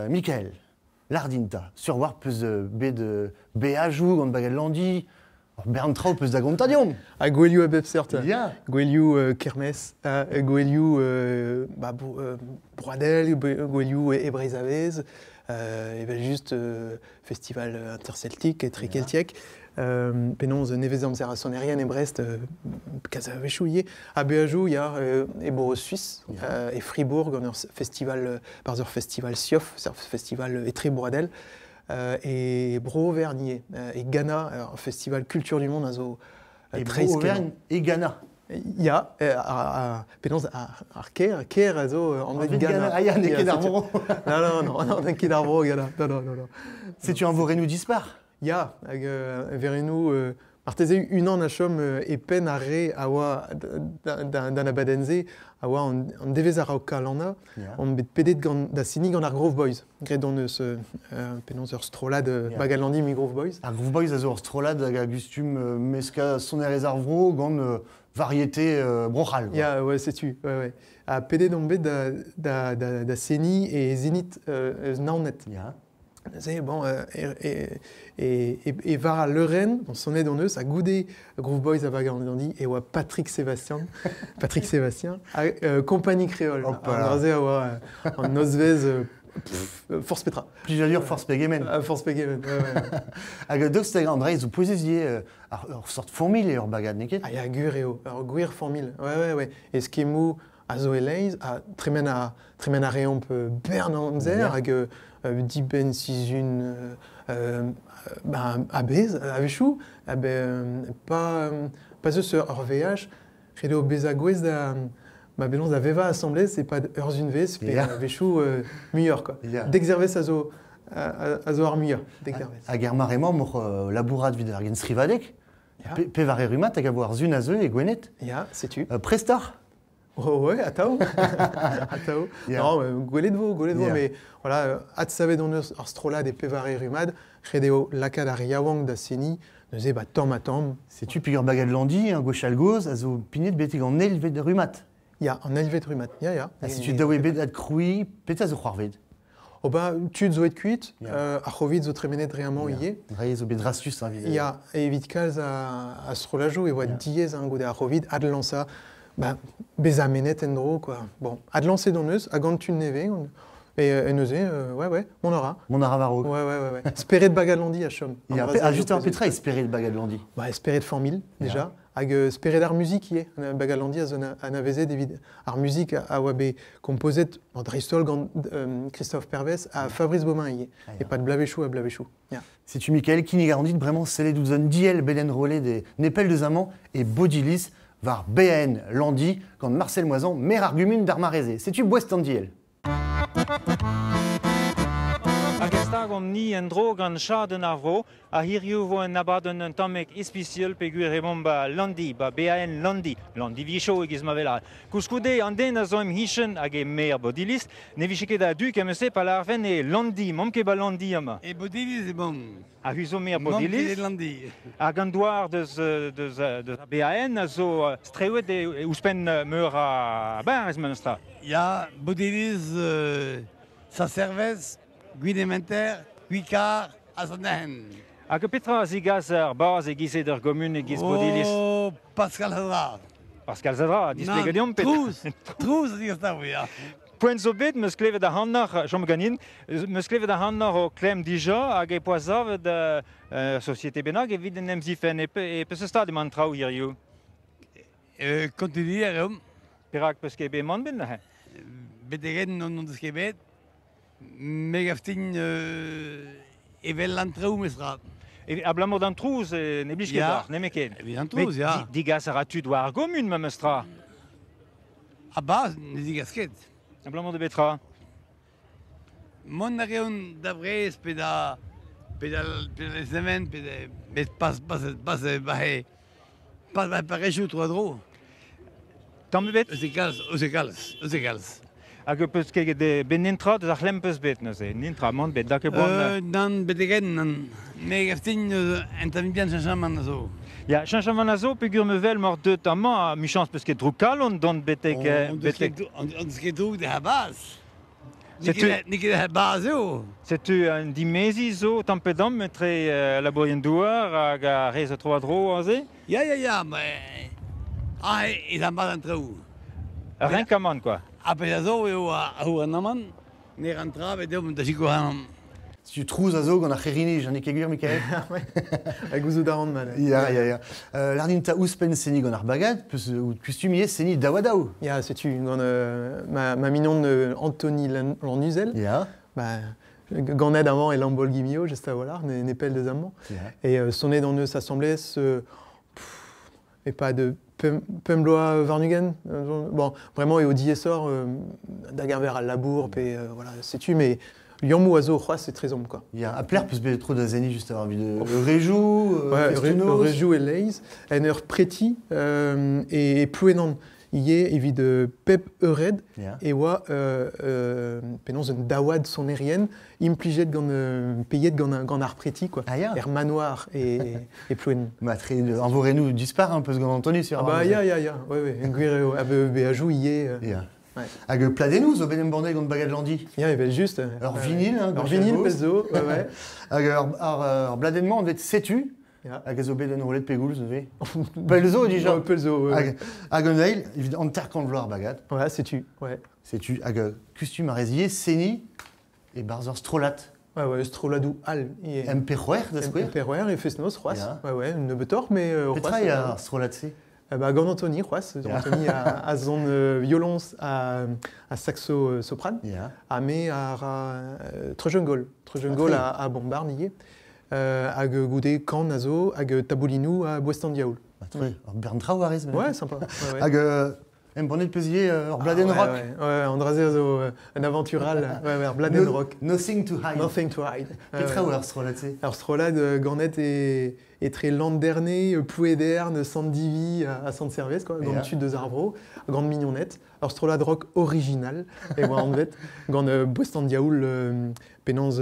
Speaker 2: Mikael, lâr din 'ta, sur war 'peus bet beajoù gant bagad Landi, ur bern traoù 'peus da gontañ deomp.
Speaker 13: Ha gouelioù a bep seurt.
Speaker 2: Ya.
Speaker 13: Gouelioù kermes, gouelioù bah, broadel, gouelioù e Breizh a-bezh, evel-just festival interceltique etrekeltiek. Penaos nevez-amzer ar sonerien e Brest, kalz a-wechoù ivez. Ha beajoù, ya, e Bro-Suis, e Fribourg, gant ur festival, barzh ur festival SIOF, ur festival etrebroadel, e Bro-Auvergne, e Ghana, ur festival culture du monde a zo
Speaker 2: E Bro-Auvergne, e Ghana.
Speaker 13: Ya, penaos ar kêr, kêr a zo anvet Ghana.
Speaker 2: Ah ya, n'eo ket ar vro.
Speaker 13: Non, non, non, non, n'eo ket ar vro, Ghana. Non, non, non, non.
Speaker 2: Setu un vorennoù dispar.
Speaker 13: Ya, hag verennoù, marteze unan a chom e penn ar re a oa d'an abadenn-se, a oa an devezh a-raok Kalanna, on bet pedet gant, da siniñ gant ar Grove Boys. Graet hon eus penaos ur strollad Bagalandi mi Grove Boys.
Speaker 2: Ar Grove Boys a zo ur strollad hag a gustum meskañ sonerezh ar vro gant variété Bro-C'hall.
Speaker 13: Ya, ouais, setu. Ouais, ouais. Ha pedet on bet da seniñ e Zenit eus Naoned.
Speaker 2: Ya.
Speaker 13: Neuze, bon, e war al leurenn, on sonet hon eus, ha goude Groove Boys a Bagalandi, e oa Patrick Sébastien, Patrick Sébastien, ha Compagnie Créole.
Speaker 2: Hop
Speaker 13: An
Speaker 2: là.
Speaker 13: dra-se a oa an nozvezh forzh petra.
Speaker 2: Plijadur forzh pegement.
Speaker 13: Forzh pegement, ouais, ouais.
Speaker 2: Hag daoust hag an dra zo pouezus ivez ur sort familh eo ur bagad, n'eo ket?
Speaker 13: Ah ya, gwir eo, ur gwir familh. Ouais, ouais, ouais. Eskemmoù a zo e-leizh, ha tremen a reomp bern amzer hag dibenn sizhun ben, a-bezh, a-wechoù, ha ben, pas eus ur veaj, ret eo bezañ gouest da ma penaos da vevañ asambles e-pad ur sunvezh pe a-wechoù muioc'h quoi. Dek zervezh a zo ar muiañ, dek zervezh.
Speaker 2: Hag er mare-mañ m'oc'h labourat evit ar genstrivadeg, pevar rummad hag a vo ar sun a zeu e Gwened.
Speaker 13: Ya, setu.
Speaker 2: Prest oc'h?
Speaker 13: Oh ouais, atav, atav. Non, gwelet vo, mais voilà, adsavet hon eus ar strollad e pevare rummad, ret eo lakaat ar yaouank da seniñ, neuze ba tamm ha tamm.
Speaker 2: Setu peogwir bagad Landi, un gwechall gozh, a zo pignet betek an eilvet rummad.
Speaker 13: Ya, an eilvet rummad, ya.
Speaker 2: Ha setu daou eo bet adkrouiñ, petra zo c'hoarvet?
Speaker 13: Oh ba, tud zo aet kuit, ar C'hovid zo tremenet dre amañ ivez.
Speaker 2: Dre zo bet drastus, hein, evit,
Speaker 13: Ya, evit kalz a strollajoù e oa diaes hein, goude ar C'hovid adlañsañ, ba, bezañ mennet en-dro, quoi. Bon, adlañset hon eus, ha gant tud nevez, et neuze, ouais, mont a ra.
Speaker 2: Mont a ra war-raok.
Speaker 13: Ouais. Spered Bagad Landi a chom.
Speaker 2: Ya,
Speaker 13: An dra-se
Speaker 2: ah,
Speaker 13: a zo
Speaker 2: just ar
Speaker 13: pouezus.
Speaker 2: petra eo spered bagad Landi?
Speaker 13: Ba, spered familh, déjà, hag spered ar muzik ivez. Bagad Landi a zo anavezet evit ar muzik a oa bet kompozet bon, dreist-holl gant Christophe Pervez ha Fabrice Beaumain ivez.
Speaker 2: Ah,
Speaker 13: E pad blavezhioù ha blavezhioù. Ya.
Speaker 2: Setu Mikael kinnig a ran dit bremañ sellet ouzh un diell bet enrollet e nepell deus amañ e Bodilis war BAN Landi gant Marcel Moisan, maer ar gumun d'ar mare-se. Setu boest an diell.
Speaker 14: Hag ez tagomp ni en-dro gant chadenn ar vro, ha hiriv vo un abadenn un tammig ispisial peogwir emaomp ba Landi, ba BAN Landi, Landi Vicho e-giz ma vel. Koulskoude an den a zo em c'hichen hag e maer Bodilis, ne vije ket a-du kement-se pa lârfen e Landi, m'omp ket ba Landi amañ.
Speaker 15: E Bodilis e bon.
Speaker 14: Ha c'hwi zo maer
Speaker 15: M'omp ket
Speaker 14: Bodilis.
Speaker 15: e Landi.
Speaker 14: Hag an douar deus ar BAN a zo strewet e ouzhpenn meur a barrez memestra.
Speaker 15: Ya, Bodilis, Saint-Servez, Gwinementer, Gwikar, ha Zanehen.
Speaker 14: Hag petra a zigas ar baz e-giz d'ur gomun e-giz Bodilis?
Speaker 15: Oh, Pascal Zadra.
Speaker 14: Pascal Zadra, displeget deomp pet.
Speaker 15: Trouz, trouz a zigas da ya.
Speaker 14: Poent zo bet, meus klevet ac'hanoc'h, chom ganin, meus klevet ac'hanoc'h o klemm dija hag e poa savet société bennak evit en em zifenn e peseurt stad emañ an traoù hiziv?
Speaker 15: Kontinuer eo.
Speaker 14: Perak peus ket bet mann bet neuze?
Speaker 15: Betek-henn n'on deus ket bet. Me gav din evel an traoù mestra.
Speaker 14: E, abalamour d'an trouz, ne blij ket deoc'h, nemet ken.
Speaker 15: Evit an trouz,
Speaker 14: Met
Speaker 15: ya.
Speaker 14: digas a ra tud war ar gomun memestra.
Speaker 15: A baz, ne digas ket.
Speaker 14: Abalamour da betra?
Speaker 15: Mont a reont da Vrest pe da Lezemen, pe da... Met pas pas parrezioù tro-dro.
Speaker 14: Tamm ebet?
Speaker 15: Eus e kalz, eus e kalz, eus e kalz.
Speaker 14: Hag peus ket ben nintra deus ar c'hlemm peus bet neuze, nintra mont bet, da ket boan...
Speaker 15: Nann, betegen, nann. Me gav din un tamm bihan cheñchamant a zo.
Speaker 14: Ya, cheñchamant a zo peogwir me wel mor deut amañ, michañs peus ket drouk-kalon dont betek...
Speaker 15: On deus ket droug d'he baz. N'eo ket he baz eo.
Speaker 14: Setu un dimeziñ zo tamm pe damm etre labourien-douar hag ar re zo tro-war-dro aze?
Speaker 15: Ya, ya, ya, mais... Ah, ez a mat an traoù.
Speaker 14: Ur renkamant, quoi.
Speaker 15: Ha pezh a zo eo ar c'houarnamant ne ran tra bet deomp da sikour ac'hanomp.
Speaker 2: Setu trouz a zo gant ar c'herrinij, n'eo ket gwir, Mikael?
Speaker 13: Ha gouzout a ran mat.
Speaker 2: Ya, ya, ya. Lardin ta ouzhpenn seniñ gant ar bagad, peus out kustum ivez seniñ daou-ha-daou.
Speaker 13: Ya, setu gant ma mignon Anthony Lannuzel.
Speaker 2: Ya.
Speaker 13: Bah, ganet amañ e Lambaol-Guimilliau, just a-walc'h, ne pell deus amañ. Et sonet hon eus asambles e pad pemp bloaz warn-ugent. Bon, vraiment eo diaesoc'h da geñver al labour pe voilà, setu, mais liammoù a zo c'hoazh etrezomp quoi.
Speaker 2: Ya, ha pelec'h peus bet tro da seniñ just avant evit Rejou,
Speaker 13: Ouais,
Speaker 2: Festoù-noz?
Speaker 13: Rejou e-leizh, en ur preti e Plouenan ivez evit pep eured e oa penaos un daouad sonerien implijet gant peiet gant ar preti quoi.
Speaker 2: Ah, ya.
Speaker 13: Er manoir e Plouenan.
Speaker 2: Ma tre envorennoù dispar un peus gant Anthony sur
Speaker 13: Ah bah ya ya ya, ouais ouais, gwir eo, ha beajoù ivez.
Speaker 2: Ya.
Speaker 13: Ouais.
Speaker 2: Hag pladennoù zo bet embannet gant Bagad Landi.
Speaker 13: Ya, evel just.
Speaker 2: Ur vinyle, hein,
Speaker 13: Ur vinyle pezh zo, ouais, ouais.
Speaker 2: Hag ur bladenn-mañ anvet Setu, hag a zo bet enrollet pegoulz neuze. Pell zo dija.
Speaker 13: Ouais, pell zo, ouais.
Speaker 2: Hag un eil, evit 50 vloaz ar bagad.
Speaker 13: Ouais, setu, ouais.
Speaker 2: Setu, hag kustum ar rezier, seniñ e barzh ur strollad.
Speaker 13: Ouais, ouais, strolladoù all. Ivez.
Speaker 2: MP c'hwec'h, da skouer.
Speaker 13: MP c'hwec'h e fest-noz c'hoazh.
Speaker 2: Ya.
Speaker 13: Ouais, ouais, nebeutoc'h, mais
Speaker 2: Petra
Speaker 13: c'hoazh,
Speaker 2: eo ar strollad-se?
Speaker 13: Bah, gant Anthony c'hoazh.
Speaker 2: Ya.
Speaker 13: Anthony a son violoñs ha saxo sopran.
Speaker 2: Ya.
Speaker 13: Ha me a ra treujengol. Treujengol
Speaker 2: Ah,
Speaker 13: ha bombard ivez. Hag goude kan a zo, hag taboulinoù ha boest an diaoul.
Speaker 2: Bah, tre, ur bern traoù a rez.
Speaker 13: Ouais, sympa. Ouais, ouais.
Speaker 2: Hag embannet peus ivez ur bladenn
Speaker 13: Ah,
Speaker 2: rock.
Speaker 13: Ouais, ouais, an dra-se a zo un aventure all. Ouais, ouais, ur bladenn rock.
Speaker 2: Nothing to hide.
Speaker 13: Nothing to hide.
Speaker 2: Petra
Speaker 13: Ouais,
Speaker 2: eo ar strollad-se?
Speaker 13: Ar strollad ganet etre Landerne, Plouedern, Sant-Divi ha Sant-Servez, quoi, gant tud deus ar vro, gant mignoned. Ur strollad rock original, e oa anvet, gant boest an diaoul penaos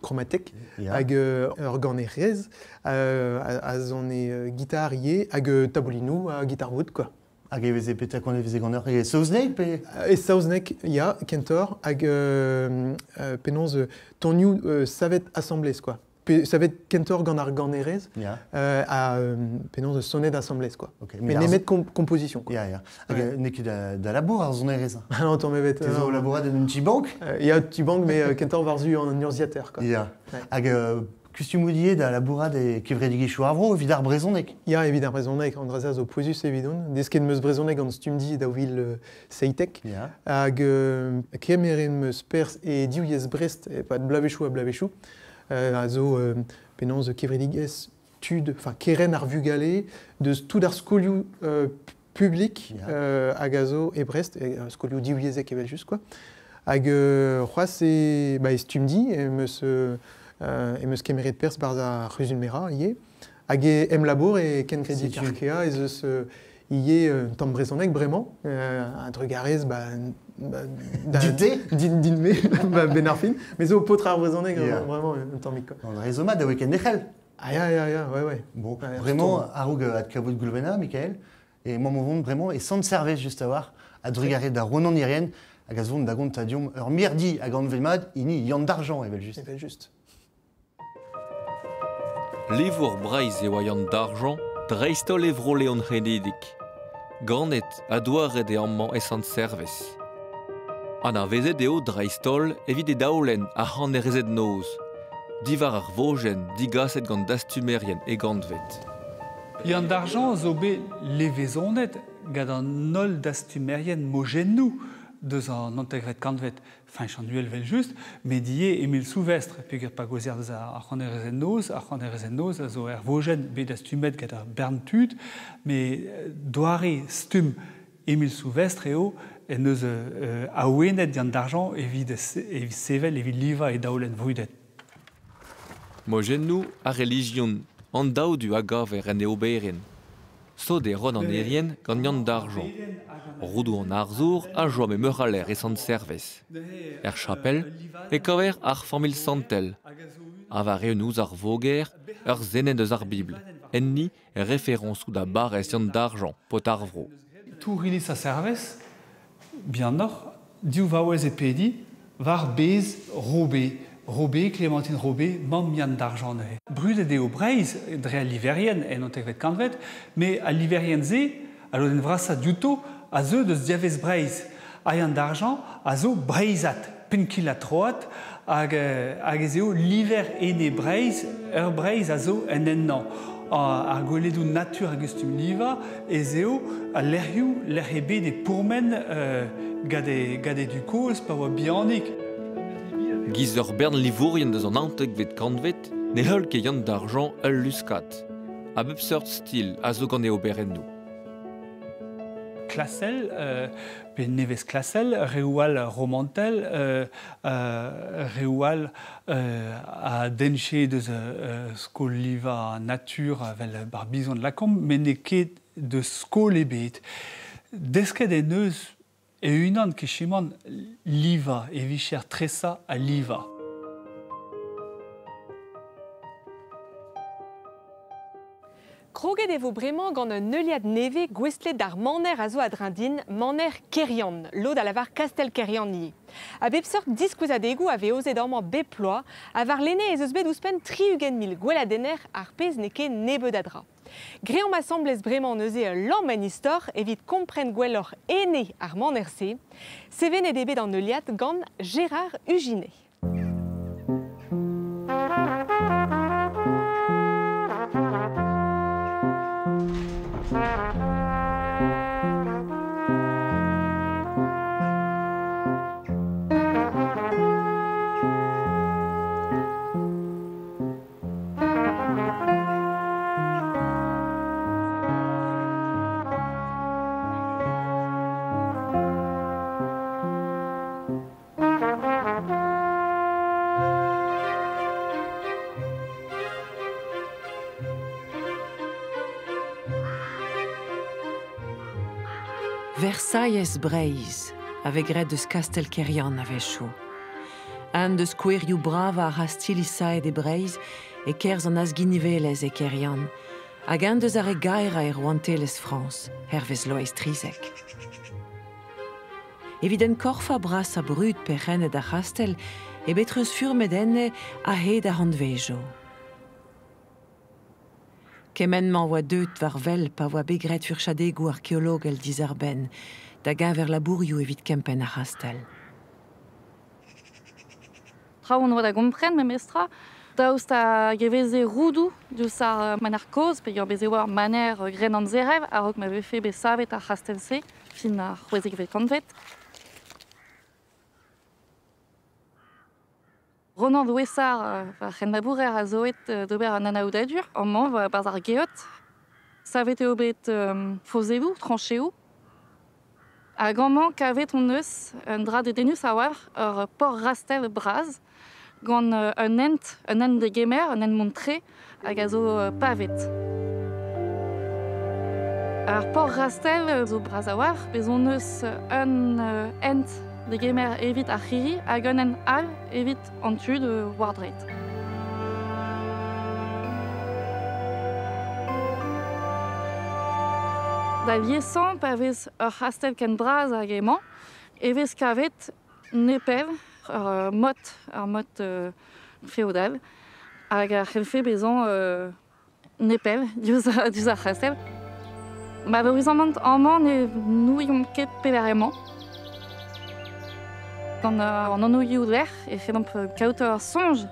Speaker 13: chromatek, hag ur ganerez, a zone gitar ivez, hag taboulinoù ha gitar bout, quoi.
Speaker 2: Hag e veze petra kont e veze gant ur e saozneg pe?
Speaker 13: E saozneg, ya, kentoc'h, hag penaos tonioù savet asambles, quoi. Pe savet kentoc'h gant ar ganerez, ha penaos sonet asambles, quoi.
Speaker 2: Ok,
Speaker 13: Mais
Speaker 2: ar
Speaker 13: nemet composition, quoi.
Speaker 2: Ya, ya. Hag
Speaker 13: Ouais.
Speaker 2: n'eo ket da labour ar sonerezh.
Speaker 13: Ah non, tamm ebet.
Speaker 2: Te zo
Speaker 13: Non.
Speaker 2: labourat en un ti bank?
Speaker 13: Ya, ti bank, mais kentoc'h war-zu an urzhiataer, quoi.
Speaker 2: Ya.
Speaker 13: Ouais.
Speaker 2: Hag kustumoù die da labourat e kevredigezhioù ar vro evit ar brezhoneg.
Speaker 13: Ya, evit ar brezhoneg, an dra-se a zo pouezus evidon. Desket 'm eus brezhoneg gant Stumdi da vil seitek.
Speaker 2: Ya.
Speaker 13: Hag kemeret 'm eus perzh e div yezh Brest, e pad bloavezhioù ha bloavezhioù. A zo penaos kevredigezh tud, enfin keren ar vugale, deus tout ar skolioù publik hag a zo e Brest, e, skolioù divyezhek evel just, quoi. Hag c'hoazh e, ba, e Stumdi, em eus kemeret perzh barzh ar C'huzul-Merañ ivez. Hag e em labour e Ken Kredi
Speaker 2: Setu.
Speaker 13: Arkea ez eus ivez tamm brezhoneg bremañ, a drugarez ba, ba, da,
Speaker 2: Du thé?
Speaker 13: din me, ba, ben ar fin. Mais zo paotr ar brezhoneg,
Speaker 2: Ya.
Speaker 13: vraiment un tammig, quoi.
Speaker 2: An dra zo mat da week-end dec'hel.
Speaker 13: Ah ya, ya, ya, ouais, ouais.
Speaker 2: Bon,
Speaker 13: Ouais,
Speaker 2: vraiment,
Speaker 13: retourne.
Speaker 2: a-raok adkavout Goulwena, Mikael, e mamm o vont vraiment e Sant-Servez just a-walc'h, a drugarez da Ronan Irien, hag a zont da gont a diomp ur mirdi hag an mat hini Yann d'Argent, evel just.
Speaker 13: Evel just.
Speaker 16: Livour Breizh e oa Yann d'Argent, dreist-holl e vro Leon c'henidik. Ganet ha douaret e amañ e Sant-Servez. Anavezet eo dreist-holl evit e daolenn ar c'hanerezed noz. Diwar ar vojenn digaset gant dastumerien e gantvet.
Speaker 5: Yann d'Argent zo bet levezonet gant an holl dastumerien mojennoù deus an hantervet kantvet, Fañch an Uhel vel just, met ivez Emile Souvestre, peogwir pa gaozer deus ar c'hanerezed noz, ar c'hanerezed noz a zo er vojenn bet dastumet gant ar bern tud, met doare stumm Emile Souvestre eo en deus awenet Yann d'Argent evit sevel, evit livañ e daolenn vrudet.
Speaker 16: Mojennoù a relijion, an daou du a gaver en e oberenn. Sot eo Ronan Erien gant Yann Dargent. Roudoù an arzour a chom e meur a lec'h e Sant-Servez. Er chapel e kaver ar familh santel. Ha war-eeun ouzh ar voger ur senenn eus ar Bibl, enni referañsoù da barrez Yann Dargent, paotr ar vro.
Speaker 5: Tour iliz Sant-Servez, bihanoc'h, div vaouez e pediñ war bez Robé. Robé, Clémentine Robé, mamm Yann Dargent neuze. Brudet eo Breizh dre al liverien en naontekvet kantved, met al liverien-se, al lodenn vrasañ diouto, a zeu deus diavez Breizh. Ha Yann Dargent a zo breizhat, penn-kil-ha-troad, hag, hag ez eo liver ene Breizh, ur Breizh a zo en ennañ. Ar gweledoù natur a gustum livañ ez eo al lec'hioù lec'h ebet e pourmen gant e, gant e du-kozh pa oa bihanik.
Speaker 16: Giz ur bern livourien deus an naontekvet kantved ne heul ket Yann Dargent ul luskad. A bep seurt stil a zo gant e oberennoù.
Speaker 5: Klasel, pe nevez klasel, reoù all romantel, reoù all a dennche deus skol livañ natur evel Barbizon lakaomp, met n'eo ket deus skol ebet. Desket en deus e-unan kechemant livañ, e vicher tresañ ha livañ.
Speaker 1: Kroget e vo bremañ gant un heuliad nevez gouestlet d'ar maner a zo a-dreñv din, maner Keryann. Lod a lavar Kastell Keryann ivez. A bep seurt diskouezadegoù a vez aozet amañ bep bloaz, ha warlene ez eus bet ouzhpenn 60 000 gweladenner, ar pezh n'eo ket nebeut a dra. Greomp asambles bremañ neuze ul lamm en istor evit kompren gwelloc'h ene ar maner-se. Sevenet eo bet an heuliad gant Gérard Uginet.
Speaker 17: Versailhez Breizh a vez graet eus kastell Keryann a-wechoù. Un deus skouerioù bravañ ar c'hastilli-saet e Breizh e-kerzh an azginivelezh e Keryann, hag un deus ar re gaerañ e rouantelezh Frañs, hervez Loeiz Trizek. Evit enkorfañ brasañ brud perc'henned ar c'hastell eo bet treuzfurmet enne a-hed ar c'hantvejoù. Kement-mañ oa deuet war wel pa oa bet graet furchadegoù arkeologel dizarbenn da geñver labourioù evit kempenn ar c'hastell.
Speaker 18: Traoù on oa da gompren memestra. Daoust hag e veze roudoù diouzh ar maner kozh peogwir bez' e oa ur maner grennamzerev a-raok ma vefe bet savet ar c'hastell-se fin ar c'hwezekvet kantved. Ronan Douessard, va c'henlabourer a zo aet d'ober un anaoudadur amañ 'barzh ar geot. Savet eo bet fozedoù, trañcheoù. Hag amañ kavet hon eus un dra dedennus a-walc'h, ur porrastell bras gant un hent, un hent degemer, un hent mont-tre hag a zo pavet. Ar porrastell zo bras a-walc'h, bez hon eus un hent degemer evit ar c'hirri hag un hent all evit an tud war-dreid. Da liesañ, pa vez ur c'hastell ken bras hag emañ, e vez kavet nepell ur mod, ur mod feodal hag a c'hellfe bezañ nepell diouzh, diouzh ar c'hastell. Malheureusement amañ ne n'ouiomp ket pelec'h emañ. Gant an anvioù-lec'h e c'hellomp kaout ur soñj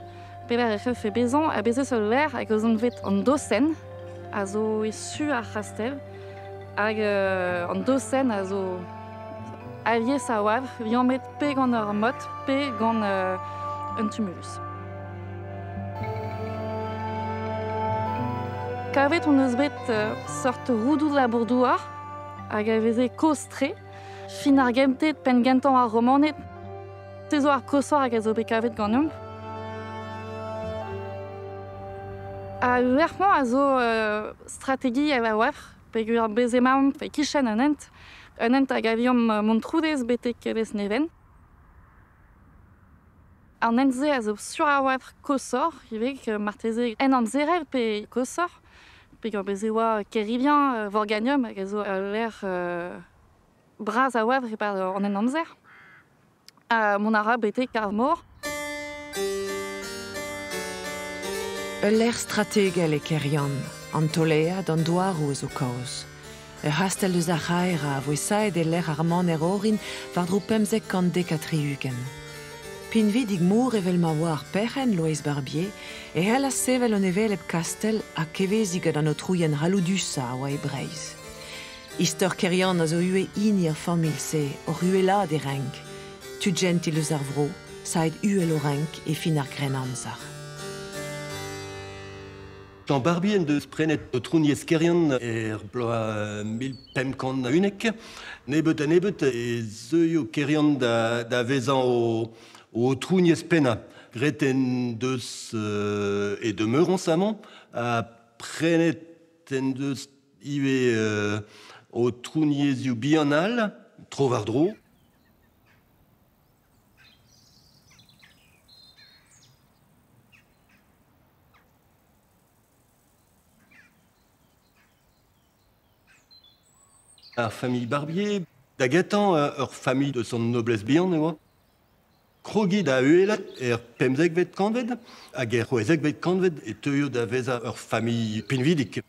Speaker 18: pelec'h e c'hellfe bezañ ha bez' eus ul lec'h hag eus anvet an Dosenn a zo e su ar c'hastell hag an Dosenn a zo alies a-walc'h liammet pe gant ur mod pe gant un tumulus. Kavet hon eus bet seurt roudoù labour-douar hag a veze kozh-tre, fin ar Gelted penn-gentañ ar Romaned. Se zo ar koshoc'h hag a zo bet kavet ganeomp. Al lec'h-mañ a zo strategiezh a-walc'h. Peogwir bez emaomp e-kichen un hent. Un hent hag a viomp Montroulez betek Lesneven. An hent-se a zo sur a-walc'h koshoc'h ivez, marteze en amzerel pe koshoc'h. Peogwir bez e oa Kerivien Vorganium hag a zo ul lec'h bras a-walc'h e-pad an henamzer. Ha mont a ra betek ar mor.
Speaker 17: Ul lec'h strategel eo Keryann, an tolead, an douaroù a zo kaoz. Ur c'hastell eus ar c'haerañ a voe saet e-lec'h ar maner orin war-dro 1570. Pinvidik-mor evel ma oa ar perc'henn Loeiz Barbier e c'hellas sevel un hevelep kastell ha keveziñ gant an aotrouien c'halloudusañ a oa e Breizh. Istor Keryann a zo ivez hini ar familh-se oc'h uhelaat e renk. Tudjentil eus ar vro, saet uhel o renk e fin ar Grennamzer.
Speaker 19: Jean Barbier en deus prenet aotrouniezh Keryann er bloaz 1511. Nebeut ha nebeut e zeuio Keryann da, da vezañ o, o aotrouniezh pennañ. Graet en deus e demeurañs amañ ha prenet en deus ivez aotrouniezhioù bihan all tro-war-dro. Ar familh Barbier, da gentañ ur familh eus an noblez bihan e oa. Krogiñ da uhelat er pemzekvet kantved hag er c'hwezekvet kantved e teuio da vezañ ur familh pinvidik.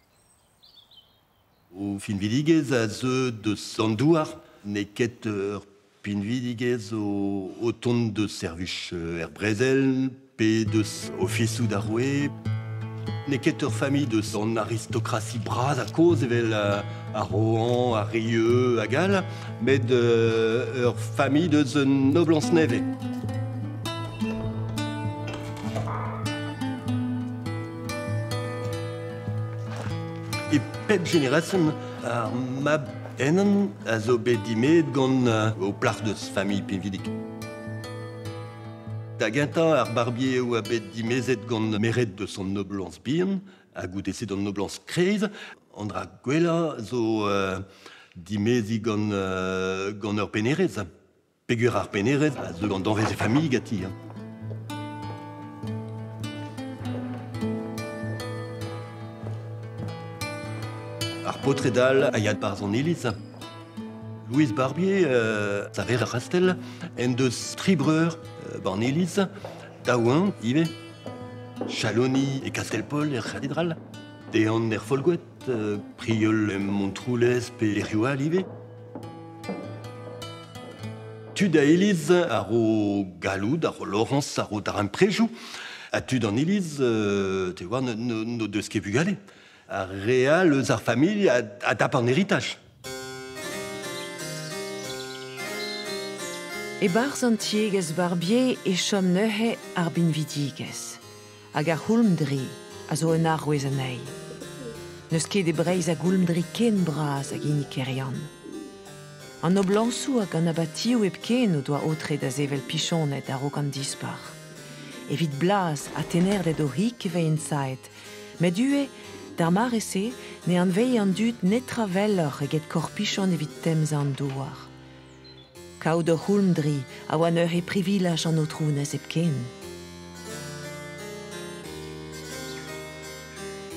Speaker 19: O finvidigezh a zeu deus an douar, n'eo ket ur pinvidigezh o tont deus servij er brezel pe deus ofisoù d'ar roue. N'eo ket ur familh deus an aristokrasi bras ha kozh evel ar Rohan, ar Rieux hag all, met ur familh deus un noblañs nevez. E pep jeneration, ar mab henan a zo bet dimezet gant o plac'h deus familh pinvidik. Da gentañ, ar barbier oa bet dimezet gant merc'hed deus an noblañs bihan ha goude-se d'an noblañs kreiz. An dra gwellañ zo dimeziñ gant, gant ur pennerez. Peogwir ar pennerez a zeu an danvez e familh ganti. Hein. Ar paotred all a ya 'barzh an iliz. Louise Barbier, saver ar c'hastell, en deus tri breur 'ba'n iliz, daou ivez. Chaloni e Kastell-Paol er c'hatedral, Dean er Folgoad, Priol e Montroulez pe lec'hioù all ivez. Tud a iliz a ro galloud, a ro Laurence, a ro darempredoù, ha tud an iliz, te oar, n'o deus ket bugale. Ar re all eus ar familh a dap an heritaj.
Speaker 17: E-barzh an tiegezh Barbier e chom neuze ar binvidigezh. Hag ar c'houlmdri a zo un arouez anezhi. N'eus ket e Breizh a goulmdri ken bras hag hini Keryann. An noblañsoù hag an abatioù hepken o doa aotre da sevel pichoned a-raok an dispac'h. Evit blaz ha tenerded o c'hig e veint saet, met ivez, d'ar mare-se, ne anveze an dud netra welloc'h eget korpichon evit temzañ an douar. Kaout ur c'houlmdri a oa neuze privilaj an aotrounez hepken.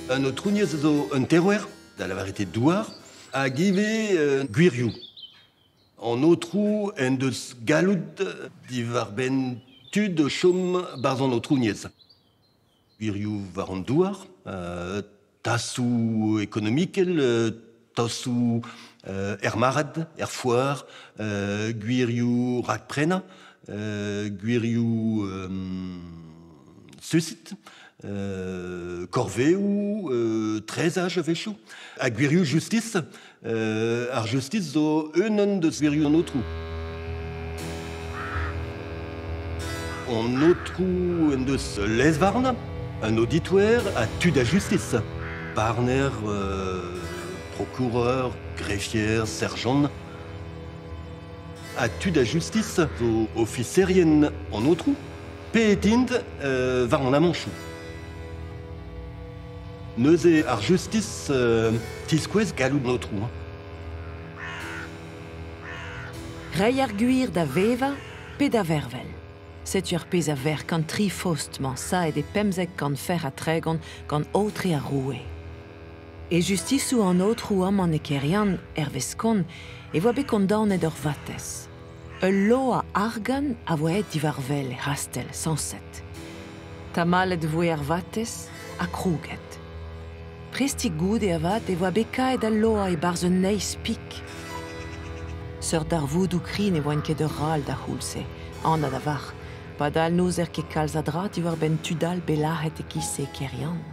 Speaker 19: Un aotrouniezh zo un terouer, da lavaret eo douar, hag ivez gwirioù. An aotrou en deus galloud diwar-benn tud o chom 'barzh an aotrouniezh. Gwirioù war an douar, tasoù ekonomikel, tasoù er marc'had, er foar, gwirioù rakprenañ, gwirioù susit, korveoù, trezaj a-wechoù, ha gwirioù justis. Ar justis zo unan deus gwirioù an aotrou. An aotrou en deus lez-varn, un auditoer ha tud a justis. Barner, procureur, greffier, sergent. Ha tud a justis zo ofiserien an aotrou. Paeet int war an amañchoù. Neuze ar justiz tiskouez galloud an aotrou.
Speaker 17: Reiñ ar gwir da vevañ pe da vervel. Setu ar pezh a verk an tri fost-mañ saet e 9530 gant aotre ar roue. E justisoù an aotrou amañ e Keryann, hervez kont, e oa bet kondaonet ur vatezh. Ul loa argant a voe aet diwar wel er c'hastell, sañset. Tamallet e voe ar vatezh ha krouget. Prestik goude avat e oa bet kaeet al loa e-barzh un neizh pik. Seurt darvoudoù kri ne oant ket ur ral d'ar c'houlz-se, anat a-walc'h, padal n'ouzer ket kalz a dra diwar-benn tud all bet lazhet e-giz-se e Keryann.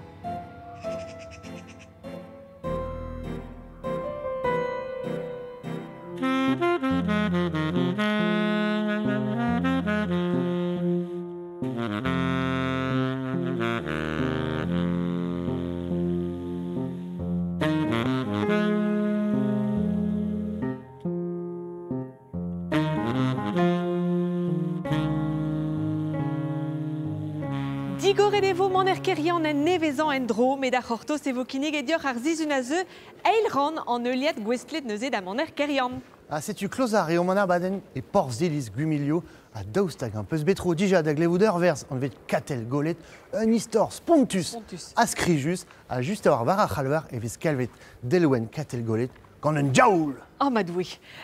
Speaker 1: Digoret e vo Maner Keryann en nevezañ en-dro, met ar c'hortoz e vo kinniget deoc'h ar sizhun a zeu eil rann an heuliad gouestlet neuze da Maner Keryann.
Speaker 2: Ha setu klozañ a reomp an abadenn e porzh-iliz Gwimilio ha daoust hag-eñ peus bet tro dija da glevout ur werz anvet Katell Golet, un istor spontus, ha skrijus, ha just war war ar c'halvar e vez kalvet delwenn Katell Golet gant un diaoul!
Speaker 1: Oh ma Doue!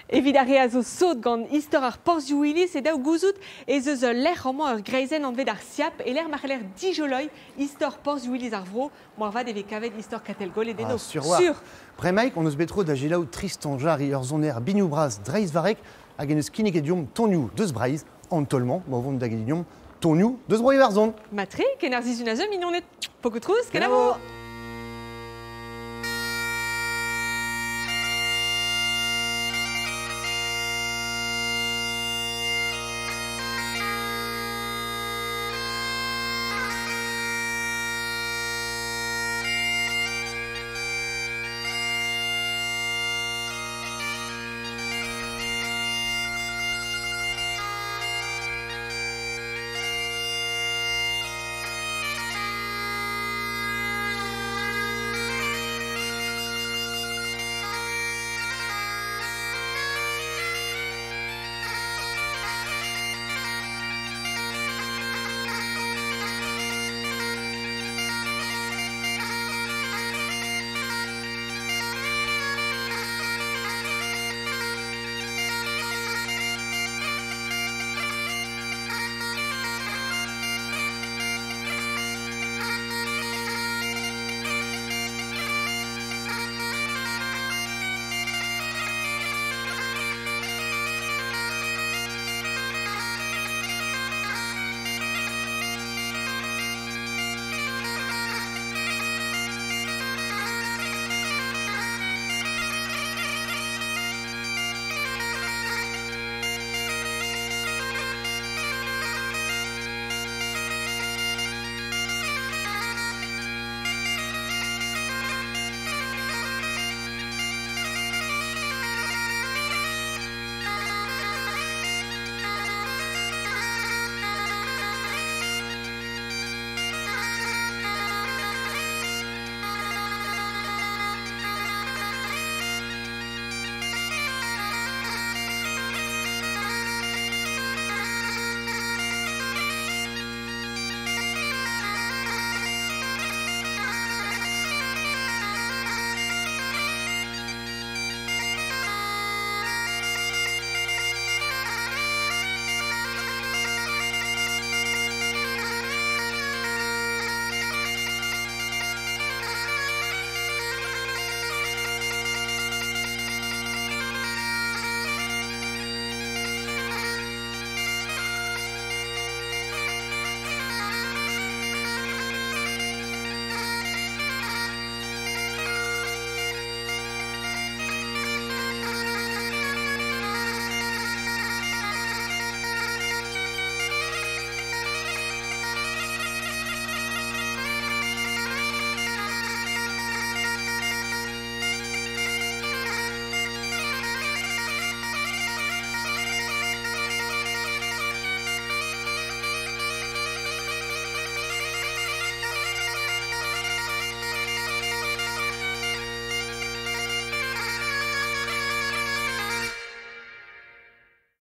Speaker 1: Evit ar re a zo sot gant istor ar porzhioù-iliz e dav gouzout ez eus ul lec'h amañ ur greizenn anvet ar SIAP e-lec'h ma c'heller dijoloiñ istor porzhioù-iliz ar vro. Moarvat e vez kavet istor Katell Golet eno.
Speaker 2: Ah, sur oa.
Speaker 1: Sur.
Speaker 2: Bremaik hon eus bet tro da selaou Tristan Jarry, ur soner binioù-bras dreistvarrek hag en deus kinniget deomp tonioù deus Breizh, an taol-mañ, ma vont da ginnig deomp tonioù deus Bro-Iwerzhon.
Speaker 1: Matre, ken ar sizhun a zeu, mignoned. Pokoù trouz, kenavo!